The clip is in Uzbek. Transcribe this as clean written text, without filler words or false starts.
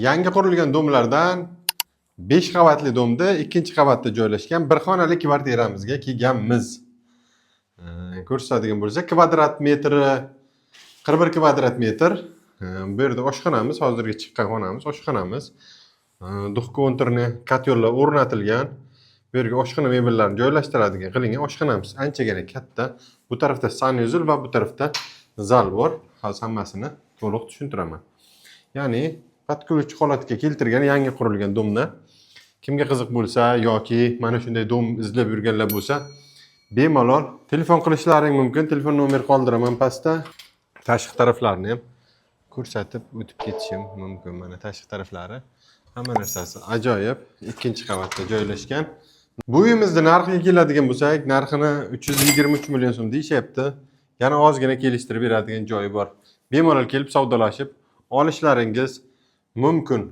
Yangi qurilgan дом lardan 5 qavatli дом da ikkinchi qavatda joylashgan bir xonali kvartiramizga kelganmiz. Ko'rsatadigan bo'lsak, kvadrat metri 41 kvadrat metr. Bu yerda oshxonamiz, hozirgi chiqqan xonamiz, oshxonamiz. Двухконтурный котёл lar o'rnatilgan. Bu yerga oshxona mebellarini joylashtiradigan qilingan oshxonamiz anchagina katta. Bu tarafda санузел va bu tarafda zal bor. Hozir hammasini to'liq tushuntiraman. Ya'ni под ключ holatga keltirgan yangi qurilgan дом da kimga qiziq bo'lsa yoki mana shunday дом izlab yurganlar bo'lsa, bemalol telefon qilishlaring mumkin. Telefon nomer qoldiraman pastda. Tashqi taraflarini ham ko'rsatib o'tib ketishim mumkin. Mana tashqi taraflari, hamma narsasi ajoyib. Ikkinchi qavatda joylashgan. Bu uyimizni narxiga keladigan bo'lsak, narxini 323 million so'm deyishyapti. Yana ozgina kelishtirib beradigan joyi bor. Bemalol kelib savdolashib olishlaringiz mumkin.